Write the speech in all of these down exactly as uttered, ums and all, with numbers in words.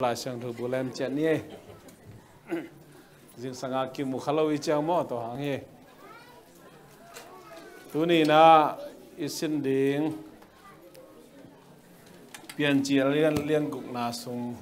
Lai Siangtho bu lem ciat ni ei. Zingsanga kimu kha lo i ciang maw, tua hang hi. Tuni inah i sin ding Piancil a lian, lian gukna sung,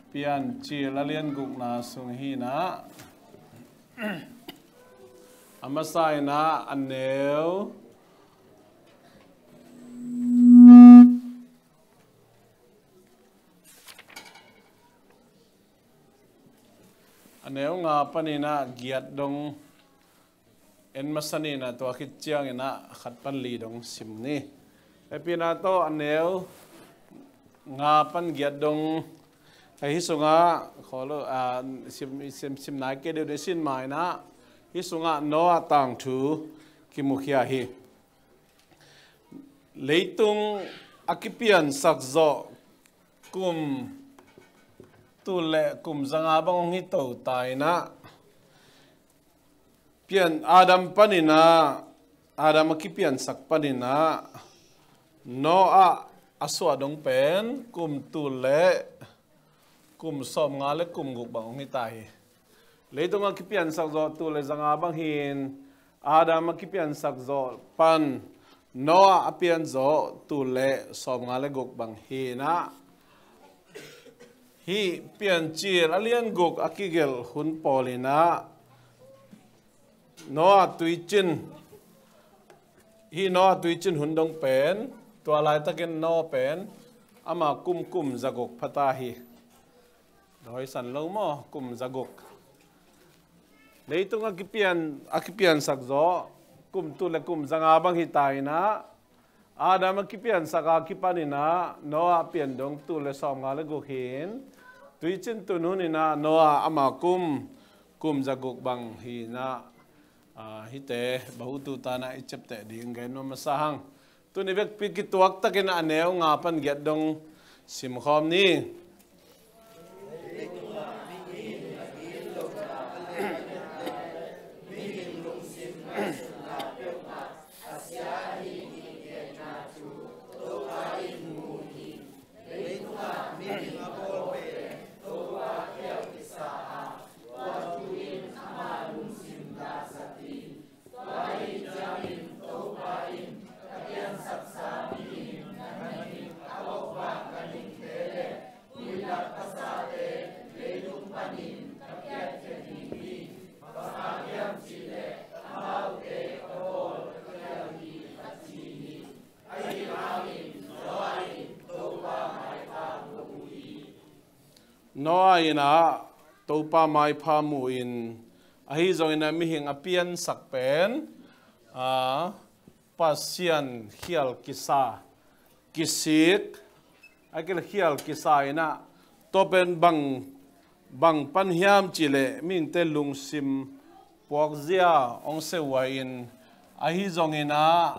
Piancil a lian gukna sung hi inah, a masa inah a neu a neu nga paninah giat dong en masa ni inah, tua khit cianginah khat pan li dong sim ni. Hepina tawh a neu nga pan giat dong, hei, hi sungah kholo, a, sim, sim, sim nai kei deuh deuh sin ma inah, hi sungah Noah tangthu kimukhia hi. Leitung a kipiansak zawh kum tul le kum zanga bang hong hi to ta inah, pian Adam paninah, Adam a kipiansak paninah Noah a suah dong pen kum tul le kum sawmnga le kum guk bang hong hi ta hi. Leitung a kipiansak zawh tul le zanga bang hi-in, Adam a kipiansak zawh pan Noah a pian zawh tul le sawmnga le guk bang hi inah, hih Piancil a lian guk a kigelh hun pawl inah Noah tuicin, hih Noah tuicin hun dong pen, tua laitakin Noah pen ama kum, kum zaguk pha ta hi. Dawisan lo maw, kum zaguk. Leitung a kipian, a kipiansak zawh kum tul le kum zanga bang hi ta inah, Adam a kipiansak a kipan inah Noah pian dong tul le sawmnga le guk hi-in, tuicin tun hun inah Noah ama kum, kum zaguk bang hi inah, a, hihte bahutu tanah i ciapteh ding gen nuam masa hang. Tuni vekpi kituaktakin a neu nga pan giat dong simkhawm ni. Noah inah Topa maipha mu-in, ahi zongin ah mihing a piansak pen, a, Pasian khial kisa, kisik, a kil khial kisa inah, tua pen bang, bang pan hiam cihleh mihingte lungsim puakzia hong seuhuai in, ahi zongin ah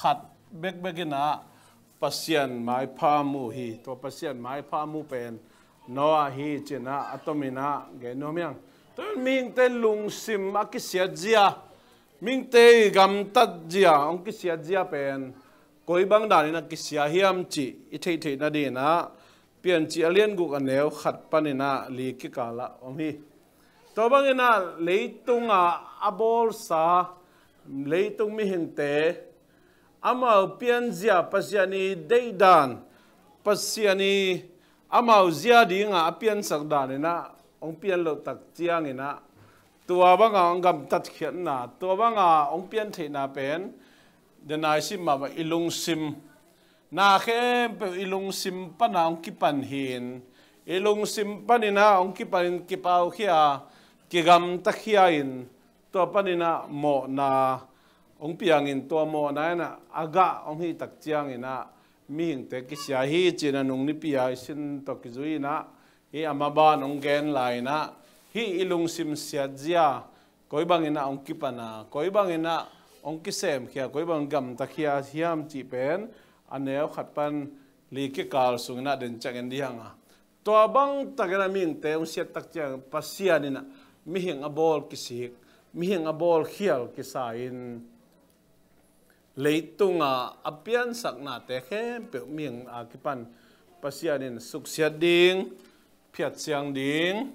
khat bekbek inah Pasian maipha mu hi. Tua Pasian maipha mu pen Noah hi ci-in ah a tomin ah gen nuam hi hang. Tua mihingte lungsim a kisiatzia, mihingte i gamtatzia hong kisiatzia pen koi bang danin a kisia hiam cih i theihtheih nadingin ah Piancil a lian guk a neu khat panin ah li kikal ah om hi. Tua bangin ah leitung ah a bawlsa leitung mihingte amau pianzia, Pasian i deihdan, Pasian i amau zia dingah a piansak danin ah hong pian loh tak ciangin ah, tua banga hong gamtatkhiatna, tua banga hong piantheihna pen denai sim mah bang i lungsim, na khempeuh i lungsim pana hong kipan hi-in, i lungsim panin ah hong kipanin kipaukhia, kigamtakhia in, tua panin ah mawhna hong piangin, tua mawhna in ah a gah hong hih tak ciangin ah mihingte kisia hi ci-in ah nung nipi-a i sin tawh kizui-in ah, hih a maban hong gen lai-in ah, hih i lungsim siatzia koi bangin ah hong kipan a, koi bangin ah hong kisemkhia, koi bangin gamtakhia hiam cih pen a neu khat pan li kikal sungin ah den ciangin dih hang a. Tua bang takin ah mihingte hong siat tak ciang Pasian in ah mihing a bawl kisik, mihing a bawl khial kisa in, leitung ah a piansaknate khempeuh mihing a kipan Pasian in suksiat ding, phiatsiang ding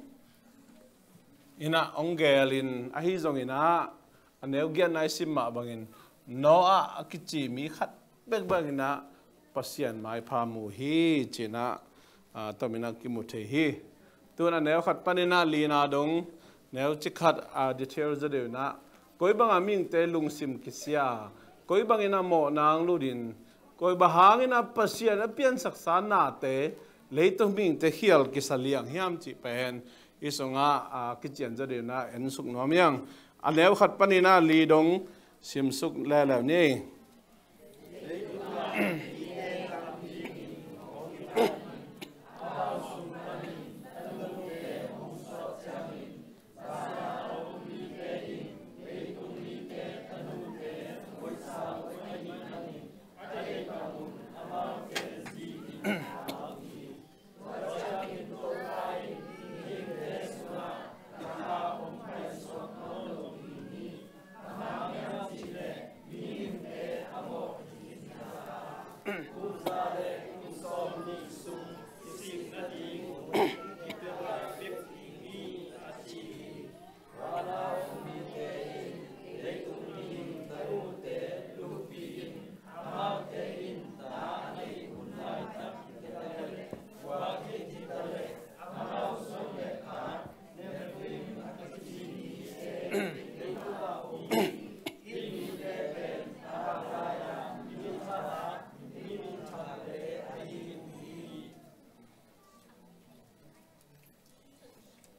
inah hong gel in, ahi zongin ah a neu giatna i sim mah bangin Noah a kici mi khat bek bangin ah Pasian maipha mu hi, ci-in ah, ah, tomin ah kimu thei hi. Tun a neu khat panin ah lina dong, neu cikhat, ah, detail zaw deuh in ah, koi bangah mihingte lungsim kisia, koi bangin ah mawhna hong lut in, koi bang hangin ah Pasian a piansaksa nate leitung mihingte khial kisa liang hiam cih pen hih sungah, ah, kician zaw deuh in ah en suk nuam hi ing. A neu khat panin ah li dong simsuk leuleu ni.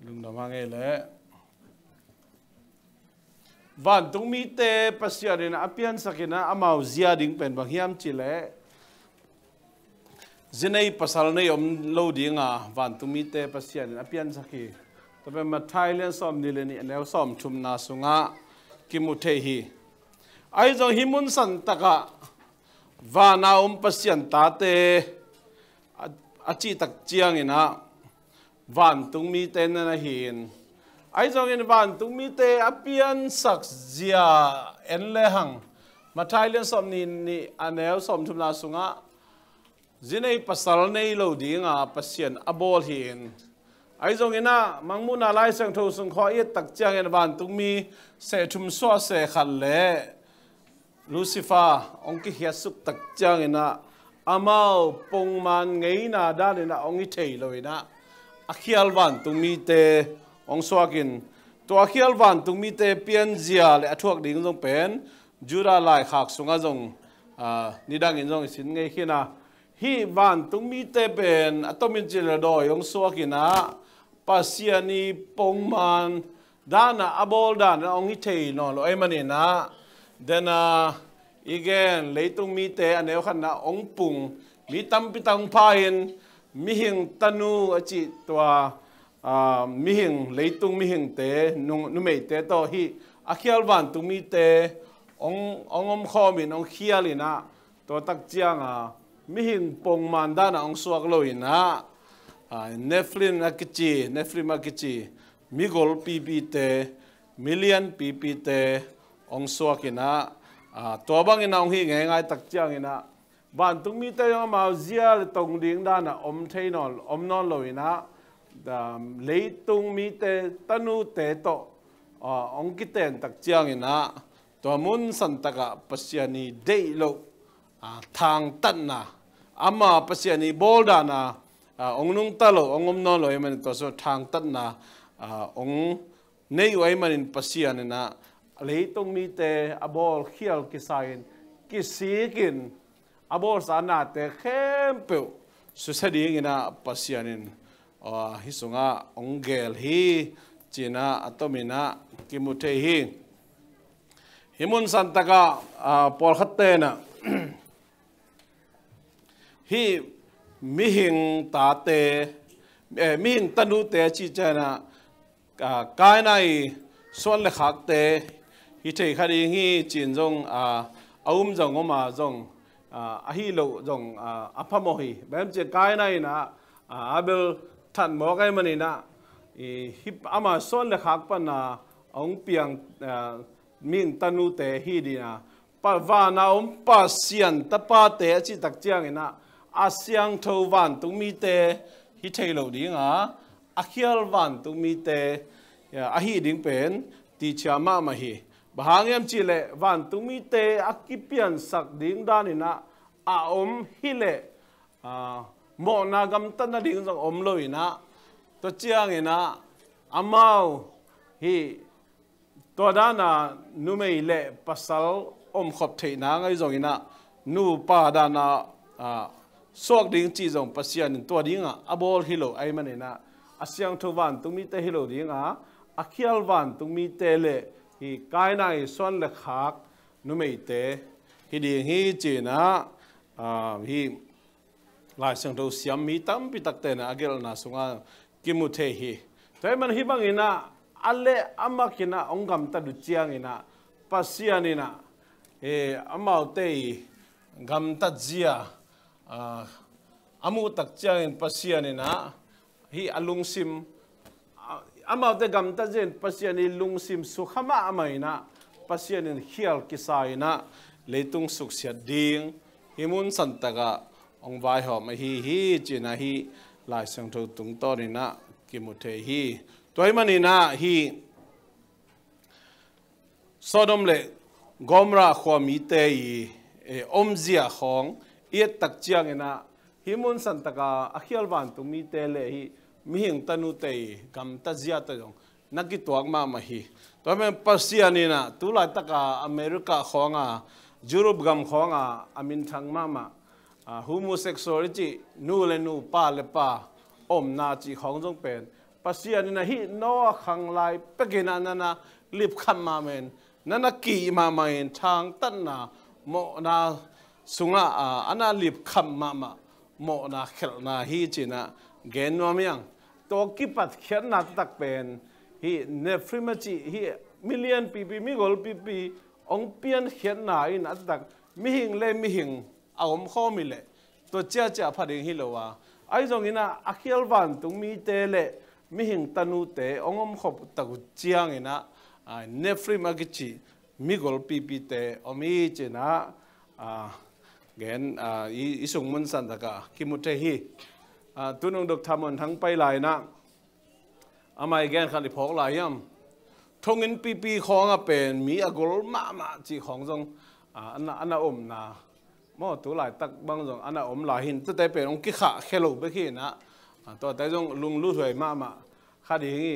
Lungdam hang ei leh. Vantung mite Pasian in a piansak in ah amau zia ding pen bang hiam cih leh, zinei pasal nei om lo ding a vantung mite Pasian in a piansak hi. Tua pen Matthai lian sawmnih le nih, a neu sawmthumna sungah kimu thei hi. Ahi zong hih mun santak ah vana om Pasian tate a, a cih tak ciangin ah vantung mite na na hi in. Ahi zongin vantung mite a piansak zia en lehang, Matthai lian sawmnih nih, a neu sawmthumna sungah zinei pasal nei lo ding a Pasian a bawl hi in. Ahi zongin ah Mangmuhna Lai Siangtho sung khawng i et tak ciangin vantung mi seh thum suah seh khat le Lucifer hong kikhiatsuk tak ciangin ah amau pongman ngeina danin ah hong hi thei lo in ah a khial vantung mite hong suak in, tua a khial vantung mite pianzia le a thuak ding zong pen Judah laikhak sungah zong, ah, nidangin zong i sin ngei khin a, hih vantung mite pen a tomin cih leh dawi hong suak in ah Pasian i pongman dan a a bawl dan a hong hi thei nawn lo ahih manin ah, dan a i gen leitung mite a neu khatna hong pung, mi tampi tak hong pha in, mihing tanu a cih tua, ah, mihing, leitung mihingte, nu-, numeite tawh hih a khial vantung mite hong, hong omkhawm in, hong khial in ah, tua tak ciang a mihing pongman dan a hong suak lo in ah, ah, Nephilim a kici, Nephilim a kici migol pipite, milian pipite hong suak in ah, ah, tua bangin ah hong hih ngeingai tak ciangin ah vantung mite zong amau zia le tong ding dan a om thei nawn, om nawn lo in ah, ah, leitung mite tanute tawh, ah, hong kiten tak ciangin ah tua mun santak ah Pasian i deih loh, ah, thangtatna, ama Pasian i bawl dan a, ah, hong nungta lo, hong om nawn lo ahih manin tua sungah thangtatna, ah, hong nei uh ahih manin Pasian in ah leitung mite a bawl khial kisa in, kisik in, a bawlsa nate khempeuh susia dingin ah Pasian in, ah, hih sungah hong gel hi, ci-in ah a tomin ah kimu thei hi. Hih mun santak ah, ah, pawlkhat ten ah hih mihing tate, eh, mihing tanute a cih ciang ah, ah, Kaina i suan le khakte hi thei kha ding hi, ci-in zong, ah, a um zong om a zong, ah, ahi loh zong, ah, a phamawh hi. Bang hiam cih leh Kaina in ah, ah, Abel that mawk ahih manin ah, i, hih ama suan le khak pan a hong piang, ah, mihing tanute hi ding a, pa, vana om Pasian tapate a cih tak ciangin ah, a siangtho vantung mite hi thei lo dinga, a khial vantung mite, ya, ahi ding pen tichia mahmah hi. Bang hang hiam cihleh vantung mite a kipiansak ding daninah a om hileh, aa, mawhna gamtat nading zong om lo inah, tua cianginah amau hi tua dana numei le pasal omkhop theihna ngai zonginah nupa dana, aa, suak ding cih zong Pasian in tua dinga a bawl hi lo ahi maninah a siangtho vantung mite hi lo dinga, a khial vantung mite le hi kainai suan le khak numeite hi ding hi cinah, aa, hi Lai Siangtho siam mi tampi takte na a gelhna sunga kimu thei hi. Tua hi man hi banginah a le a makinah hong gamtat uh cianginah Pasian inah, eh, amaute i gamtat zia, ah, a muhtak ciangin Pasian inah hi a lungsim, a, amaute gamtat zia in Pasian i lungsim sukha mahmah inah Pasian in khial kisa inah leitung suksiat ding hi mun santakah hong vaihawm ahi hi cinah hi Lai Siangtho tungtawninah kimu thei hi. Tua hi maninah hi Sodom le Gomorrah khua mite i, eh, omzia khawng i ettak cianginah hi mun santaka a khial vantung mite le hi mihing tanute i gamtat ziate zong na kituak mahmah hi. Tua hi man Pasian inah tu laitaka America khawnga, Europe gam khawnga a minthang mahmah, a, homosexual i cih nu le nu, pa le pa omna cih khawng zong pen Pasian inah hi Noah khang lai pekinah nana lipkham mahmah in, nana kih mahmah in, thangtatna mawhna sungah, a, ana lipkham mahmah mawhna khelhna hi cinah gen nuam hiang. Tua kipatkhiatna taktak pen hi Nephilim a cih hi milian pipi, migol pipi hong piankhiatna in a taktak mihing le mihing a omkhawm hileh tua ciacia pha ding hi lo a, ahi zonginah a khial vantung mite le mihing tanute hong omkhop tak uh cianginah, a, Nephilim a kici migol pipite om hi cinah, a, gen, a, i, i sung mun santaka kimu thei hi. A, tunung Doctor Muan Thang pai lai inah amah i gen khat i phawk lai hiam? Thonginn pipi khawngah pen mi a gol mahmah cih khawng zong, a, ana, ana omna maw, tu laitak bang zong ana om lai hin, tuate pen hong kikhahkhia lo bek hinah, a, tuate zong lunglut huai mahmah kha ding hi.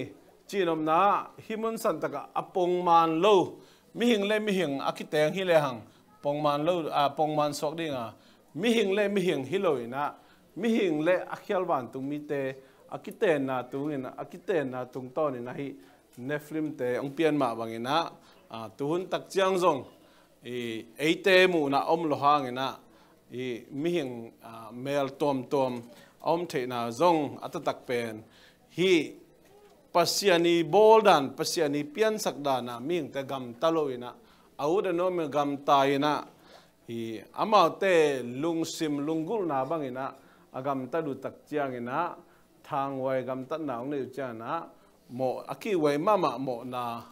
Cihnopna hi mun santakah a pongman lo, mihing le mihing a kiteng hi lehang pongman lo, a, pongman suak dinga, mihing le mihing hi lo inah mihing le a khial vantung mite a kitenna tungin, a kitenna tungtawnin ahi Nephilimte hong pian mah banginah, a, tuhun tak ciang zong i eite muhna om lo hanginah i mihing, a, mel tuamtuam a om theihna zong a taktak pen hi Pasian i bawl dan, Pasian i piansak dana mihingte gamta lo inah, a ut a nuam in gamta inah, i amaute lungsim lunggulhna banginah a gamtat uh tak cianginah thanghuai gamtatna hong neih uh cianginah mawh, a kihhuai mahmah mawhna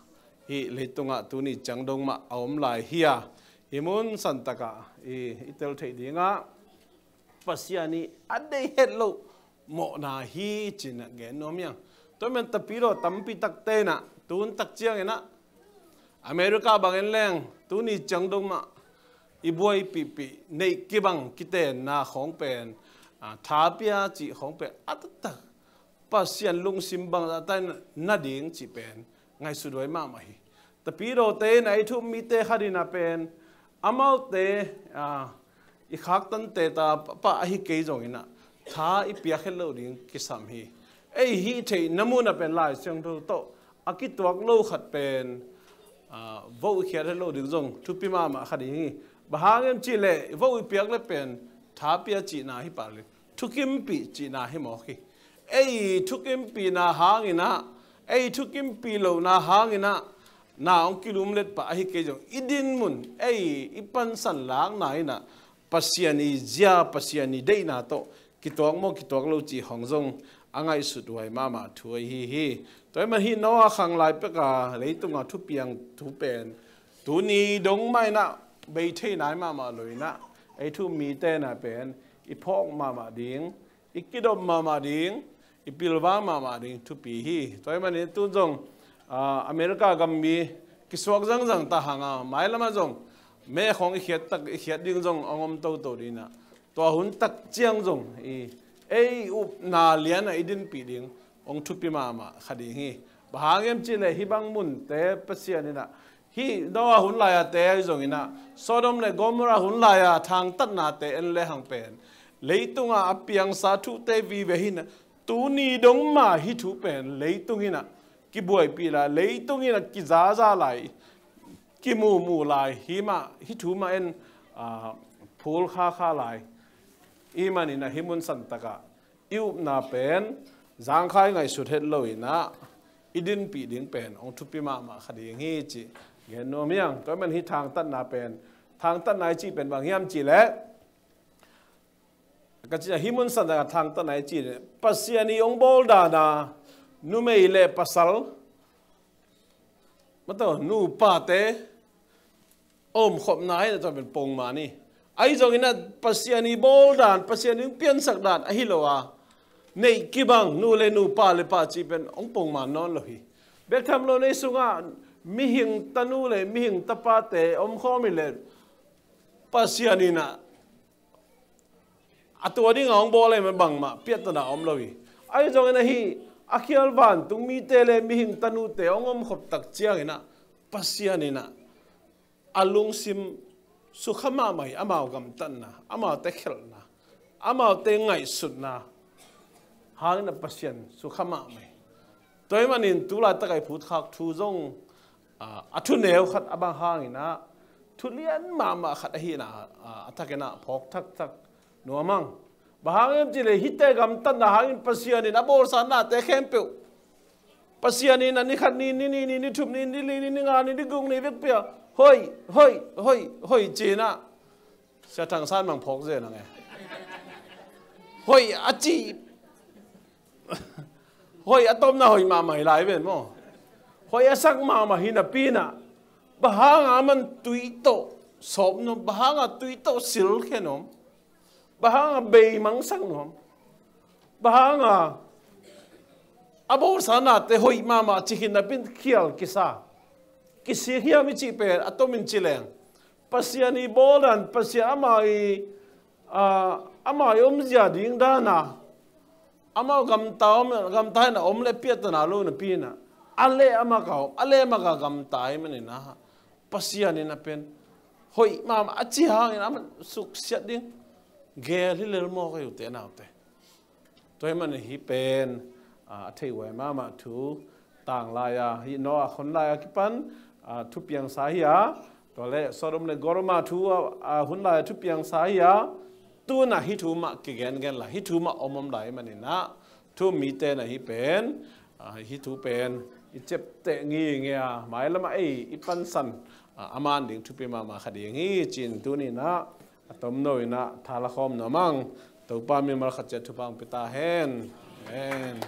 hi leitungah tuni ciang dong mah a om lai hi a, hi mun santakah i, i tel theih dingah Pasian i a deih het loh mawhna hi cinah gen nuam hiang. Tua men tapidaw tampi takte inah tuhun tak cianginah America bangin leng tuni ciang dong mah i buaipihpih neih kibang kitenna khawng pen, a, thapia cih khawng pen a taktak Pasian lungsim bangzahta in nading cih pen ngaihsut huai mahmah hi. Tapidawte in a i thup mite khat inah pen amaute, a, i khaktante ta pah ahi kei zonginah tha i piak het loh ding kisam hi. Ei hih theih na munah pen Lai Siangtho tawh a kituak lo khat pen, a, voh i khiat het loh ding zong thupi mahmah khat ding hi. Bang hang hiam cihleh voh i piak le pen tha pia cihna hi pah le thukimpih cihna hi mawk hi. Ei thukimpihna hanginah, ei thukimpih lohna hanginah na hong kilumlet pah ahi kei zong i dinmun, ei i pansan lakna inah Pasian i zia, Pasian i deihna tawh kituak maw kituak lo cih hong zong a ngaihsut huai mahmah thu ahi hi. Tua hi man hi Noah khang lai peka leitunga thupiang thu pen tuni dong mah inah bei thei nai mahmah lo inah ei thup mite inah pen i phawk mahmah ding, i kidop mahmah ding, i pilvang mahmah ding thupi hi. Tua ahih manin tun zong, ah, America gammi kisuak zangzang ta hang a, mailam ah zong mekhong i khiat tak, i khiat ding zong hong om toto ding in ah, tua hun tak ciang zong i, ei upna lian ah i dinpih ding hong thupi mahmah kha ding hi. Bang hang hiam cih leh hih bang munte Pasian in ah, hih Noah hun lai-a te ahi zongin ah, Sodom le Gomorrah hun lai-a thangtatnate en lehang pen, leitungah a piangsa thute vive hi in ah, tuni dong mah hih thu pen leitung in ah kibuaipih lai, leitung in ah kizaza lai, kimuhmuh lai, hih mah, hih thu mah en, ah, phul khakha lai. Ahih manin ah hih mun santak ah i upna pen zangkhai ngaihsut het lo in ah, i dinpih ding pen hong thupi mahmah kha ding hi cih gen nuam hi ing. Tua ahih manin hih thangtatna pen, thangtatna i cih pen bang hiam cih leh, ka cih ah hih mun santak ah thangtatna i cih leh, Pasian i hong bawl dan a numei le pasal, mataw, nupate omkhopna hi in ah, tua pen pongman hi. Ahi zongin ah Pasian i bawl dan, Pasian i hong piansak dan ahi lo a, neih kibang nu le nu, pa le pa cih pen hong pongman nawn lo hi. Bek tham lo, nei sungah mihing tanu le mihing tapate omkhawm hi leh, Pasian in ah a tua dingin hong bawl ahih manin bangmah piattana om lo hi. Ahi zongin ah hih a khial vantung mite le mihing tanute hong omkhop tak ciangin ah, Pasian in ah a lungsim sukha mahmah hi, amau gamtatna, amaute khelhna, amaute ngaihsutna hangin ah Pasian sukha mahmah hi. Tua ahih manin tu laitak a i phutkhak thu zong, ah, a thuneu khat a bang hangin ah, thu lian mahmah khat ahi in ah, ah, a thakin ah phawk thakthak nuam ing. Bang hang hiam cih leh hihte gamtatna hangin Pasian in a bawlsa nate khempeuh, Pasian in ah ni khat ni, ni nih ni, ni thum ni, ni li ni, ni nga ni, ni guk ni vekpi ah hoih, hoih, hoih, hoih ci in ah, Sia Thang San bang phawk zen ang e. Hoih a ci, hoih a tawpna hoih mahmah hi lai ven maw. Hoih a sak mahmah hi napi in ah, bang hang a aman tui tawh sawp nuam, bang hang a tui tawh silkhia nuam, bang hang a beimangsak nuam, bang hang a a bawlsa nate hoih mahmah ci khin napi in khial kisa, kisik hiam i cih pen a tomin ci leng, Pasian i bawl dan, Pasian amah i, ah, amah i omzia ding dan a, amah gamta om, gamta in ah om le piattana lo napi in ah, a leh a mak a om, a leh a mak a gamta ahih manin ah, Pasian in ah pen hoih mahmah a ci hangin ah aman suksiat ding gel hi lel maw, ka ute naute. Tua ahih manin hih pen, ah, a theihhuai mahmah thu, tanglai-a, hih Noah hun lai-a kipan, ah, thupiangsa hi a, tua leh Sodom le Gomorrah thu, ah, hun lai-a thupiangsa hi a, tu in ah hih thu mah kigengen lai, hih thu mah omom lai ahih manin ah, thu-um mite in ah hih pen, ah, hih thu pen i ciapteh ngingei a, mailam ah ei i pansan, ah, a man ding thupi mahmah kha ding hi ci-in tuni in ah a tomno in ah tha la khawm nuam ing. Topa mimal khat ciat thupha hong pia ta hen. Amen.